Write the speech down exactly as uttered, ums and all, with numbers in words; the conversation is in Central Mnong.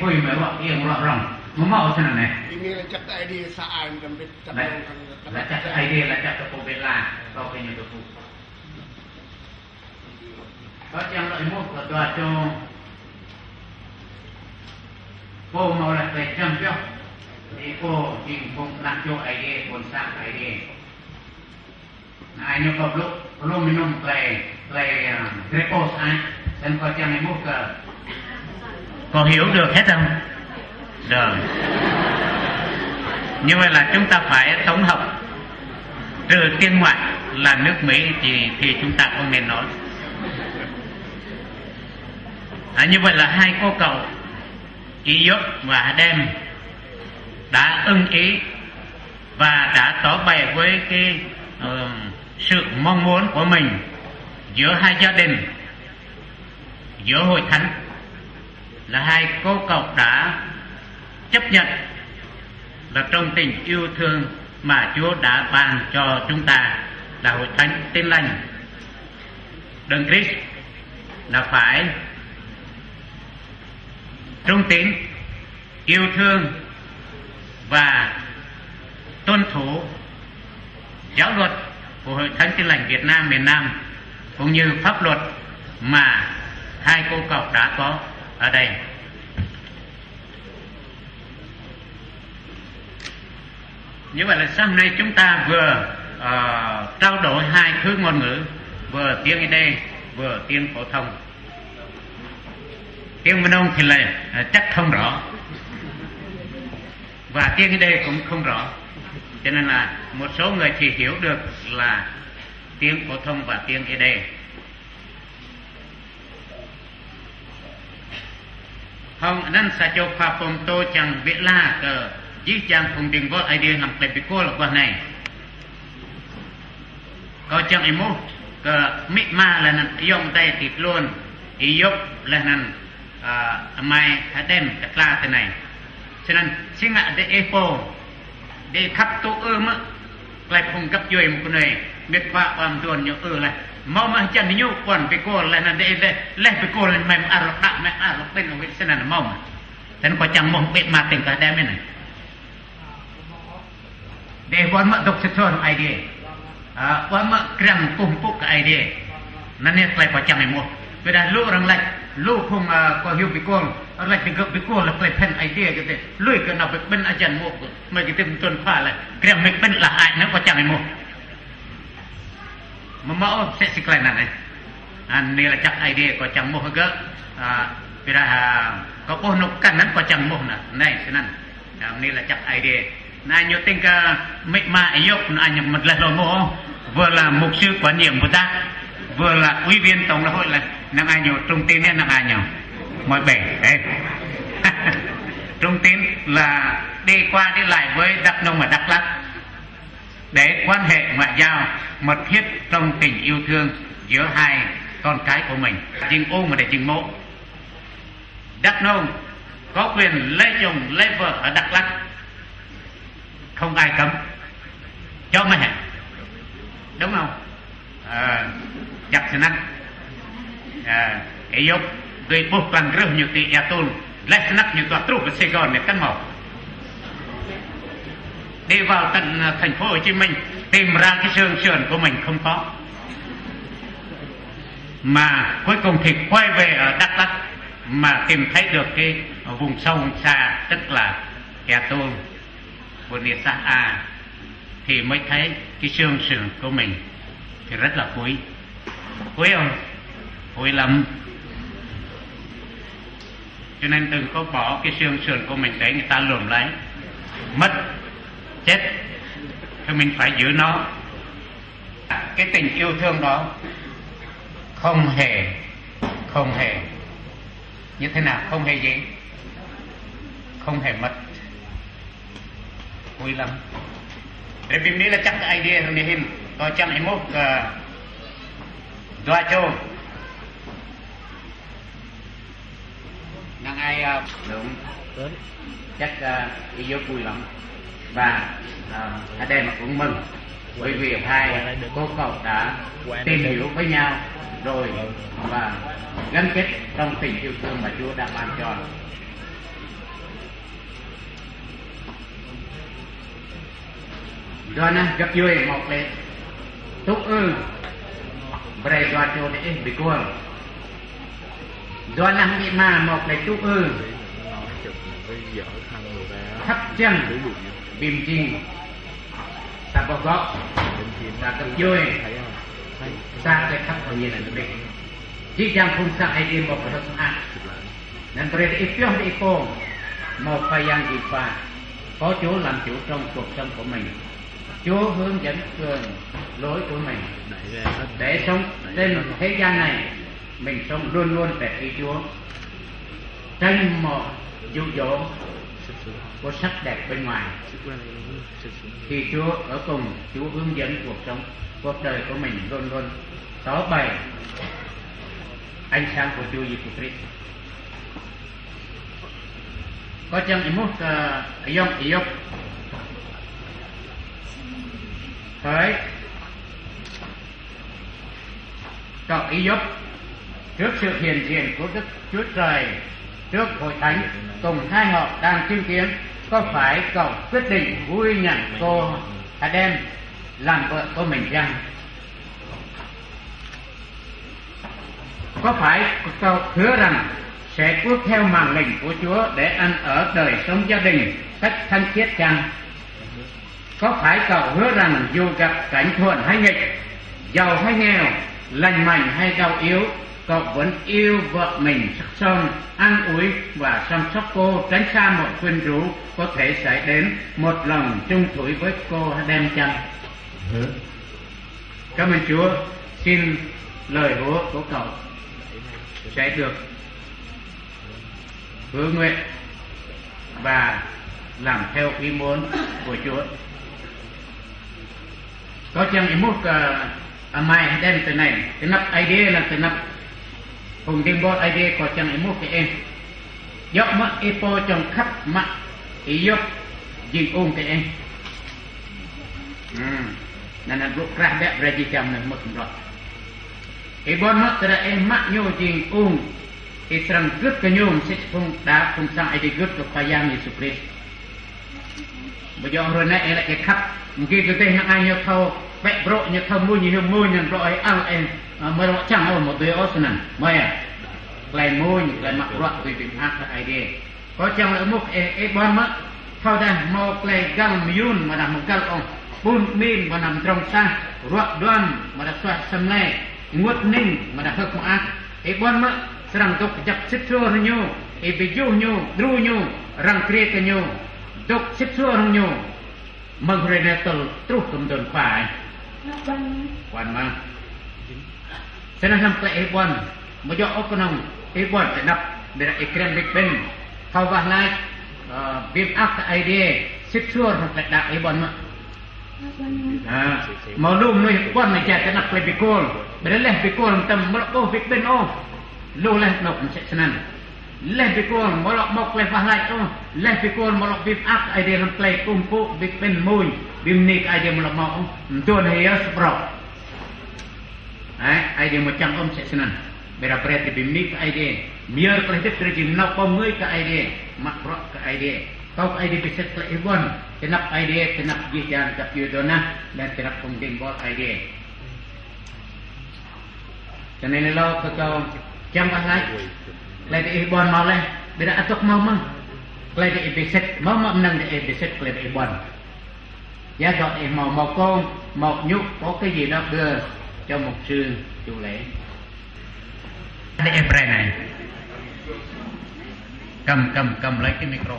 Ôi, mày rŏ iêng rŏ rŏng. Mă mâu sĭn nê. Imi lah jăk ta Aê Diê sa ai tâm bit tâm Lah, rŏng tâm lah jăk ta Aê Diê, lah jăk ta pô bê la. Kâo kơ ñu ta pô. Kâo čiăng lŏ êmuh kơ dua čô. Pô mâu lah klei jăm pioh. Ê pô jêng phung anak čô Aê Diê, ƀon sang Aê Diê. Nê, ñu kâo blŭ, blŭ mĭn nŭm klei, klei, à, drei pô sa ai, sĭn kâo čiăng êmuh kơ. Có hiểu được hết không? Được. Như vậy là chúng ta phải tổng hợp. Trừ tiếng ngoại là nước Mỹ thì, thì chúng ta không nên nói. À, như vậy là hai cô cậu, Iyôp và H'Đêm, đã ưng ý và đã tỏ bày với cái, ờ, sự mong muốn của mình giữa hai gia đình, giữa hội thánh, là hai cô cậu đã chấp nhận là trong tình yêu thương mà Chúa đã ban cho chúng ta là hội thánh Tin Lành Đấng Christ là phải trung tín, yêu thương và tuân thủ giáo luật của Hội Thánh Tin Lành Việt Nam miền Nam, cũng như pháp luật mà hai cô cậu đã có ở đây. Như vậy là sáng nay chúng ta vừa, ờ, trao đổi hai thứ ngôn ngữ, vừa tiếng Ê Đê, vừa tiếng phổ thông. Tiếng Mnông thì là, ờ, chắc không rõ. Và tiếng Ê Đê cũng không rõ. Cho nên là một số người chỉ hiểu được là tiếng phổ thông và tiếng Ê Đê. Hŏng anăn sa čô khua pô mtô čiăng bi la kơ jih jang phung dĭng buăl Aê Diê hlăm klei bi kuôl aguah anei. Kâo čiăng êmuh kơ amĭ ama leh anăn ayŏng adei ti tluôn, Iyôp leh anăn, à, amai H'Đêm kơ tla ti anei. Snăn si ngă dê ê pô, dê khăp tŭ ư mơ̆, klei phung găp djuê mơ̆ng kơ nê, mĭt wa ƀă mduôn ñu ư leh. Mâu mơh hjăn ñu kuăn bi kuôl leh anăn dê leh, leh bi kuôl leh mem ar lŏ đă, mem ar lŏ pĭn ŭ wĭt snăn mâu mơh. Snăn kâo čiăng mơh bĕ ma tĭng kơ H'Đêm nê. Dê ƀuăn mă dôk sĭt sôn Aê Diê. À, ƀuăn mă kriăng kuh mpŭ kơ Aê Diê. Anăn yơh klei kâo čiăng êmuh. Ƀiădah lu arăng lač, lu phung, à, kâo hiu bi kuôl, arăng lač digơ̆ bi kuôl lah klei bhiăn Aê Diê kơ dê. Lui kơ nau bi kƀĭn ajan mŭk, mơi kơ dê mtuôn pha lah. Kriăng mơi kƀĭn lah ai nơ kâo čiăng êmuh. Mă mâu sĕ si klei anăn ê. Anei lah jăk Aê Diê kâo čiăng êmuh gơ̆. À, ƀiădah, à, kâo ƀuh nôk kăn anăn kâo čiăng êmuh nơ. Anei snăn. À, anei lah jăk Aê Diê. Nê ñu tĭng kơ amĭ ama Iyôp, nê ñu mât leh lô mô. Vừa là mục sư quản nhiệm ƀôdah, vừa là ủy viên tổng hội là năng ai ñu trung tín nê năng ai ñu. Mọi bề, ê. Trung tín là đi qua đi lại với Đắk Nông và Đắk Lắk để quan hệ ngoại giao mật thiết trong tình yêu thương giữa hai con cái của mình. Jing u mà để jing mô. Đắk Nông có quyền lấy chồng lấy vợ ở Đắk Lắk. Không ai cấm. Cho mày hả? Đúng không? Ờ, jăk snăk. Ờ, Iyôp, dơi ƀuh păng rơh ñu ti Ea Tôn. Leh snăk ñu tua truh kơ Sài Gòn nê kăn mâu. Đi vào tận, ờ, thành phố Hồ Chí Minh, tìm ra cái xương sườn của mình không có. Mà cuối cùng thì quay về ở Đắk Lắk mà tìm thấy được cái vùng sâu vùng xa, tức là Ea Tôn, Buôn Ia Sah A, thì mới thấy cái xương sườn của mình thì rất là quý. Quý không? Quý lắm. Cho nên đừng có bỏ cái xương sườn của mình để người ta lượm lấy. Mất, chết, thì mình phải giữ nó. Cái tình yêu thương đó không hề, không hề, như thế nào, không hề gì, không hề mất. Vui lắm. Rê bim ni lah jăk Aê Diê rê ni hĭn. Kâo čiăng êmuh kơ dua čô. Năng ai, à, đúng. Chắc, à, Iyôp vui lắm. Và, à, H'Đêm cũng mừng. Bởi vì hai cô cậu đã tìm hiểu với nhau rồi và gắn kết trong tình yêu thương mà Chúa đã ban cho. Dua nah gâp djuê mâu klei tŭ ư, brei dua čô dih bi kuôl. Dua nah mĭ ma mâu klei tŭ ư, khăp čiăng bi mjing sa boh gŏ, sa gâp djuê, sa klei khăp nhen nđa. Jih jang phung sang Aê Diê mâu klei hŏk mơak. Năn brei dih pioh dih pô, mâu Khua Yang jêng Khua, có Chúa làm chủ trong cuộc sống của mình. Chúa hướng dẫn đường lối của mình. Để sống trên thế gian này, mình sống luôn luôn đẹp ý Chúa. Tránh mọi dụ dỗ của sắc đẹp bên ngoài. Khi Chúa ở cùng, Chúa hướng dẫn cuộc sống, cuộc đời của mình luôn luôn tỏ bày ánh sáng của Chúa Giêsu Christ. Kâo čiăng êmuh kơ ayŏng Ayub. Hỡi cậu Ayub, trước sự hiện diện của Đức Chúa Trời, trước hội thánh cùng hai họ đang chứng kiến, có phải cậu quyết định vui nhận cô H'Đêm làm vợ của mình chăng? Có phải cậu hứa rằng sẽ bước theo mạng lệnh của Chúa để ăn ở đời sống gia đình cách thánh khiết chăng? Có phải cậu hứa rằng dù gặp cảnh thuận hay nghịch, giàu hay nghèo, lành mạnh hay đau yếu, cậu vẫn yêu vợ mình sắc son, an ủi và chăm sóc cô, tránh xa mọi quyến rũ có thể xảy đến, một lòng chung thủy với cô H'Đêm chăng? Hứa. Cảm ơn Chúa. Xin lời hứa của cậu sẽ được hứa nguyện và làm theo ý muốn của Chúa. Kâo čiăng êmuh kơ amai H'Đêm ti nây, ti năp Aê Diê lah ti năp phung dĭng buăl Aê Diê, kâo čiăng êmuh kơ êh. Djŏ mơ̆ êh pô trong khăp mă Ayub jêng ung kơ êh? Năn năn blŭ krah bĕ brei jih jang nơh mŭt mrŏ. Êh ƀon mơ̆ tơdah êh mă ñu jêng ung, êh srăng gĭt kơ ñu msĕ phung đa phung sang Aê Diê gĭt kơ Khua Yang Yêsu Krist. Bơ jŏ hruê nây êh lĕ kơ khăp, mgi kơ dêh năng ai ñu thâo, pĕ brô̆ ñu thâo mui ñu hiu mui ñu brô̆ êh al êh, mơ rŏ chăng ôh mâu dơi ôh snăn. Mơ ya. Klei mui, klei mă bruă dơi bi mơak kơ Aê Diê. Kâo čiăng lĕ êmuh êh, êh ƀon mơ̆ thâodah mâu klei găl mĭn ma dah mâu găl ôh, ƀun ƀin ma dah mdrŏng sah, ruă duam ma dah suaih asei mlei, ênguôt hnĭng ma dah hơ̆k mơak. Êh ƀon mơ̆ srăng dôk kjăp sĭt suôr hŏng ñu, êh bi juh ñu, đru ñu, răng kriê kơ ñu, dôk sĭt suôr hŏng ñu mơ̆ng hruê nây tơl truh kơ mdôn Khua êh. Ƀon mơ̆. Snăn hlăm klei êh ƀon, mâu djŏ ôh knŏng êh ƀon ti năp, ƀiădah êh krem bĭk ƀĭn, thâo wah lač, ơ, bi mơak kơ Aê Diê, sĭt suôr hŏng klei đăo êh ƀon mơ̆. Mâu lu mnuih ƀon nây jai ti năp klei bi kôl, ƀiădah leh bi kôl mtam mâu lŏ ƀuh bĭk ƀĭn ôh. Lu leh anôk msĕ snăn. Leh bi kôl mâu lŏ mâo klei wah lač ôh, leh bi kôl mâu lŏ bi mơak kơ Aê Diê hlăm klei kkuh mpŭ, bĭk ƀĭn mmuñ, bi mni kơ Aê Diê mâu lŏ mâo ôh, mdôn hê yơh sƀrŏ. Ê, Aê Diê mâu čiăng ôh msĕ snăn. Ƀiădah brei ta bi mni kơ Aê Diê, myơr klei hdĭp drei jing nau pô ngơi kơ Aê Diê, mă bruă kơ Aê Diê. Kâo kơ Aê Diê bi sĭt klei êh ƀon ti năp Aê Diê, ti năp jih jang găp djuê dô nah, leh ti năp phung dĭng buăl Aê Diê. Cho nên lơ kơ kâo čiăng wah lač, klei dơi êh ƀon mâo leh, ƀiădah ăt dôk mâo mơh klei dơi êh bi sĭt, mâo mă mnơ̆ng dơi êh bi sĭt klei dơi êh ƀon. Ya dŏ êh mâo, mâo kông, mâo nhŭ, có cái gì đó đưa cho mục sư chủ lễ. Dơi êh brei nây. Cầm, cầm, cầm lấy cái micro.